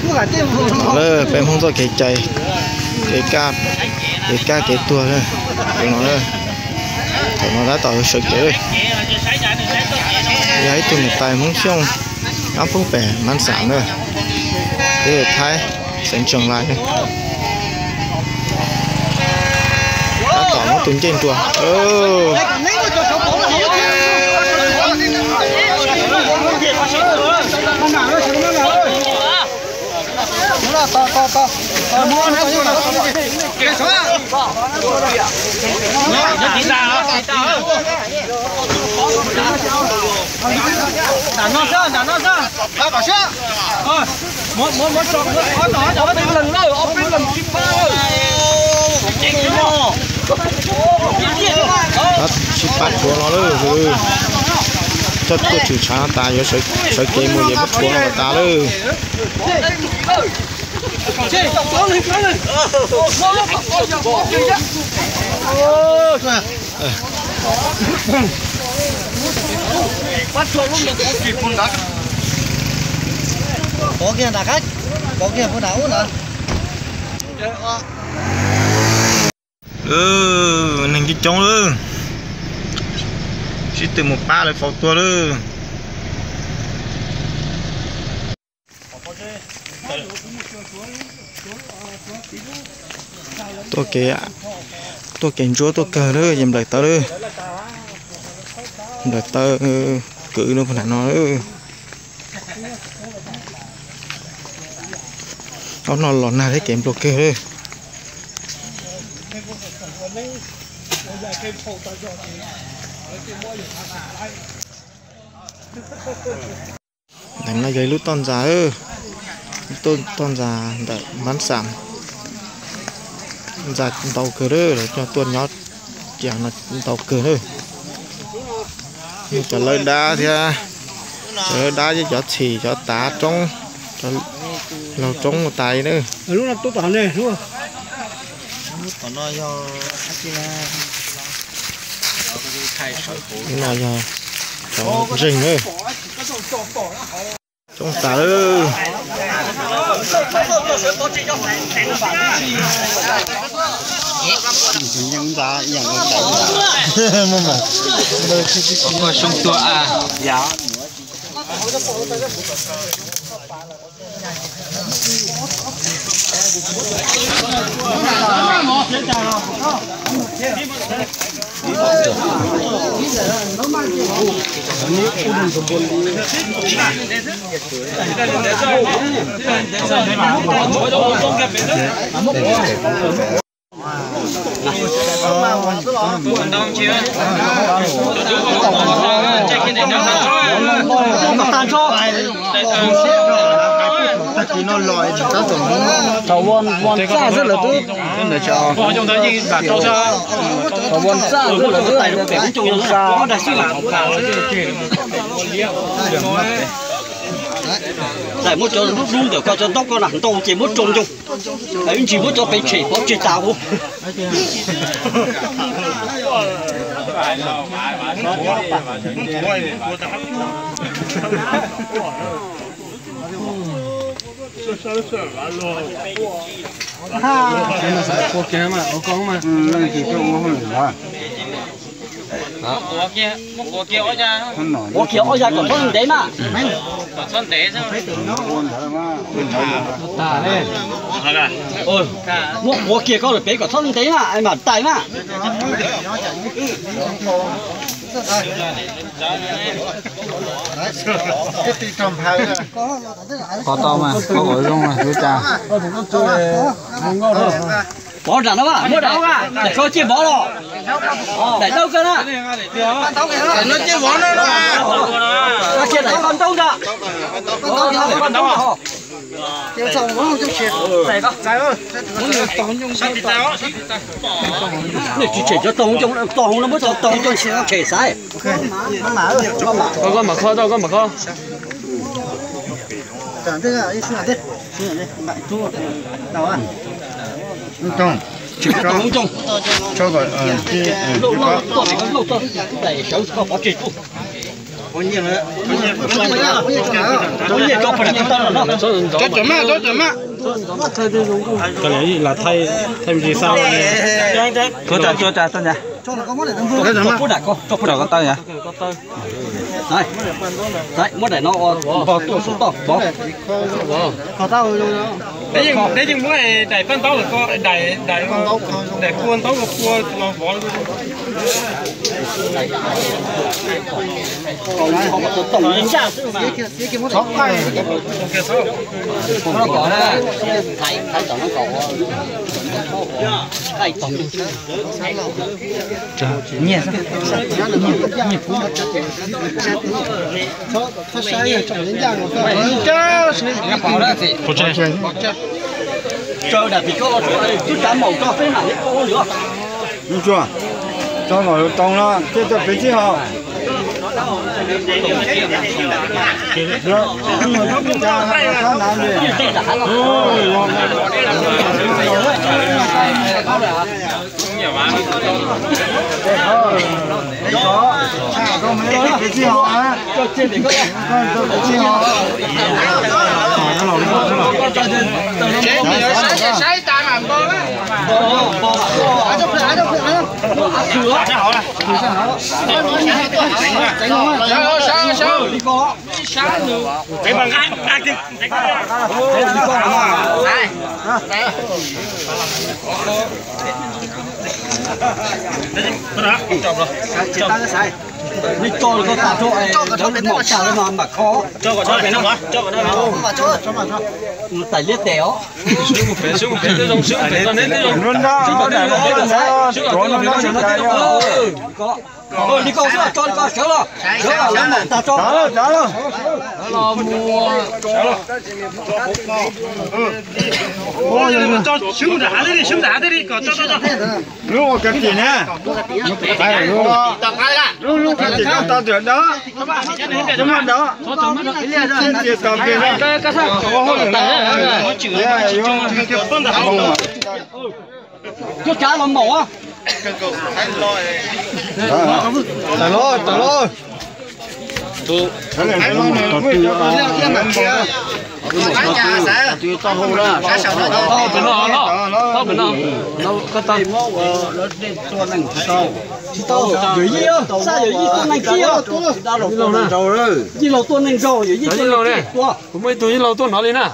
Lawm peb Hmoob txoj kev cai, kev kaj, kev kaj kev tuag lawm. Tus no, thaum no tab tom sawv kev lawm. Yog ib tug niam tais Hmoob Xyooj, nyob pem Mab Xam na, teb chaws Thaib, xeev Tseem Lais. Tab tom muab tus ncej nruas. Sib pab rhuav no lawm. Txoj tuaj tshwm tshav no tas yuav sawv kev mus ces muab rhuav no tas lawm. Neeg coob coob lawm, sib tw mus pab lawv faus tuag lawm. Tuaj kev, tuaj kev ntsuab tuaj kawg lawm, ces nplawm tawv lawm. Nplawm tawv, kwv lub pag nam no lawm. Ob no los nag thiab kev npluag kawg lawm. Ntawm no yog ib lub toj ntxas, toj ntxas ntawm Mab Xam. Ntxas ntau kawg lawm, lawv coj tuaj nyob ces no ntau kawg lawm. Cov lawb dab thiab, cov lawb dab thiab cov txhim cov tav roob, cov laug roob ua tas li na. No yog cov ntseeg na. Coob tas lawm. Thaum Von Txaj xwb lawv twb, thaum Von Txaj xwb lawv twb xa. Muab cov dub dub ntawm koj, cov ntaub koj na ntau ces muab tsoo ncoo. Ib ntsis muab cov pem tshem pov tseg tas ua. Ua kiag ob yav kom txhob ntev mas. Muab ua kiag koj lawm pem kom txhob ntev mas, mas tais mas. Qhov tau mas, qhov uas zoo mas, tus cas. Pov nram no mas, muab daim, daim koj ciaj vov los. Daim dawb kawg na. Daim no ciaj vov no. Koj ciaj daim koj ntaub ntag. Nej tsis tshem cov tog hauv ncoo, tog hauv no muab cov tog hauv ncoo tshem xaiv. Koj mam kho, koj mam kho. Cov cov maj, cov cov maj. Koj lam thaij, thaij me ntsis xauj ne. Tsuav tsuav tsuav tau ntag. Tsuav pub dam koj, tsuav pub dam koj taw ntag. Muab daim no ua npog tuaj saum toj pov. Peb yeej muab daim paj ntaub los, daim, daim, daim pua ntaub los pua los vov. Tsaws dam pim koj los tsuav twb tsav maum tso peb mam li ua lwm. Tso, tso maum tau no thiaj tau peb txhij haus. Li tso li koj tas rau, lawv maum tas lawv mas mam kho. Tais liab tes os. Li koj xwb, tso li koj sawv los, sawv los lawv maum tas tso. Lub ua ka tim na, lub lub ka tim no tau twm dab, muaj dab, thiaj tias tau npe na. Ua hauj lwm na, yuav tsav los maum. Tawm los, tawm los. Tau pem no, tau pem no, koj tau. Tsis tau, yawm yij, xaj yawm yij tua neeg kiag. Yij laug tua neeg zaug, yawm yij tua neeg kiag. Kuv muaj ib tug yij laug tuaj hnov li na.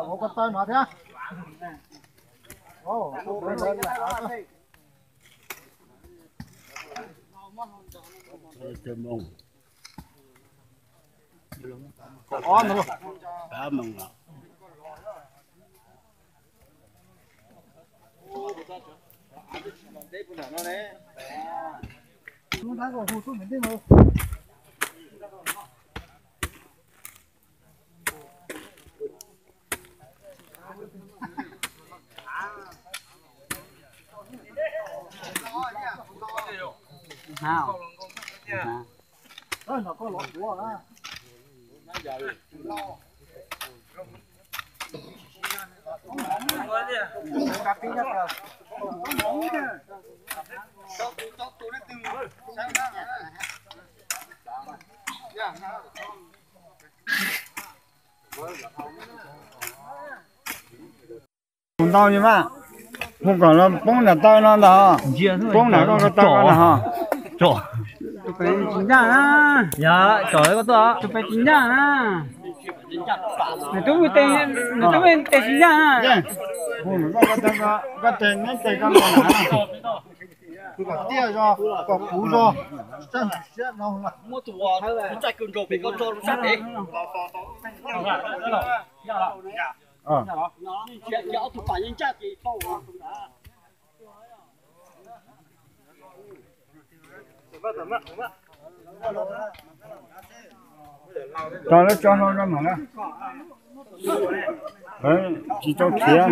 Ua ko taw no thiab. Mus ntau li mas, mus kom los poob nram taw no ntag, poob nram koj ko taw no ho. Tsis ncaj na. Yog, tsom koj tuaj. Tus pem tsis ncaj na. Nws twb mus tes, nws twb mus tes tsis ncaj na. Koj tes neb tes koj mus na. Kom tiaj zog, kom puv zog, sab siab no. Muab tus txaij kws nraug pem koj tso rau sab pem. Ob tug pam yeej ncaj ces tau. Tso lawv tso hlo no mam na. Tsis tau khiav.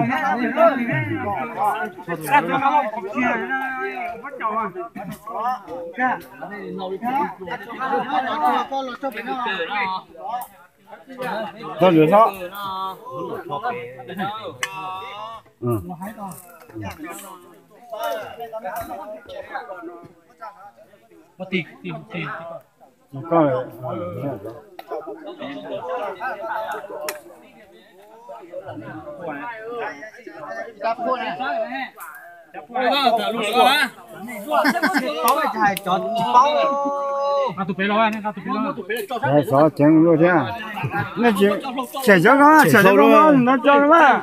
Tso lwm hlob. Xov ceev luaj thiab. Nej tsis, tshem cov no, tshem cov no, no tso mas.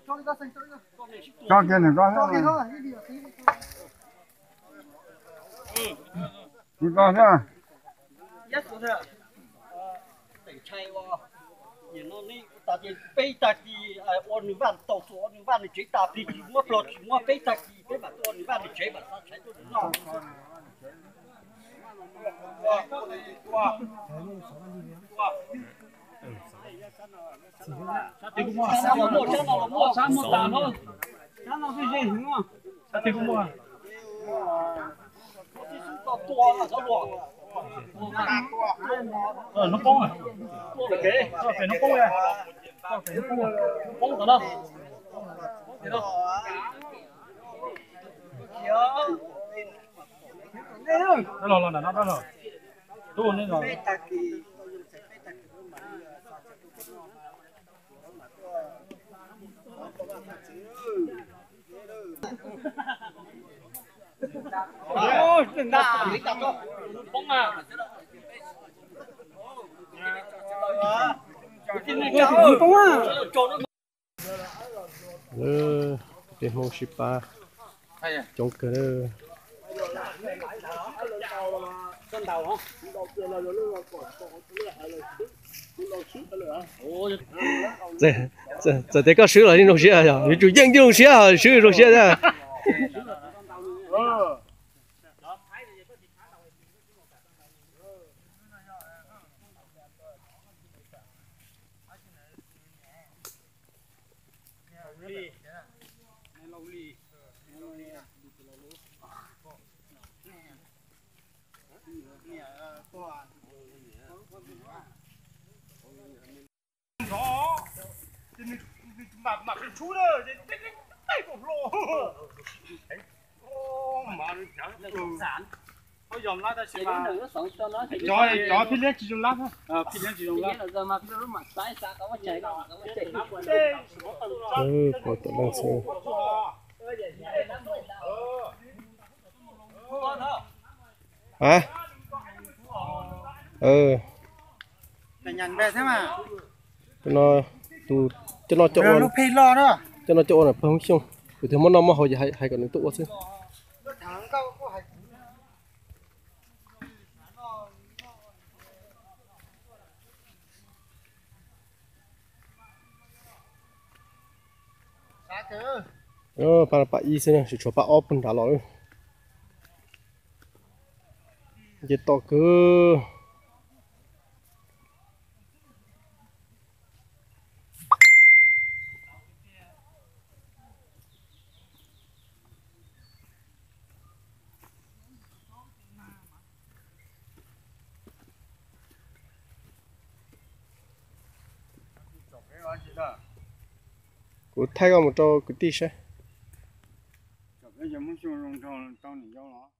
Tso kiag nws ko xwb. Nws ko xwb. Peb tag kis ua nws vaj tau, ua nws vaj nws tsev tas, plig tsis muab plog tsis muab, peb tag kis peb mam tuaj ua nws vaj nws tsev mam xa tshaiv tuaj nws noj. Hnub poob, pem hnub poob, pem hnub poob, poob tom no. Los los nram no los. Tub nej los. Tej Hmoob sib pab coob kawg. Txawm tias koj swb los yeej zoo siab, yog yuav tsum yeej zoo siab, swb zoo siab thiab. Cov phib liab tsis zoo lab. Phib liab tsis zoo lab. Pom tom leej xwb. Cov no, tus, cov no cov ua, cov no cov ua na pawg Hmoob Xyooj, kuv tias muab noj muab haus ces hais kom nws tuaj ua xwb. Pab, pab ib xwb na, tsis tshuav pab ob puag nrad los lawm. Nce tom kawg. Kuv thaij koj mus rau kwv tij saib. Peb cov Hmoob Xyooj zoo nraug tau niam yau los?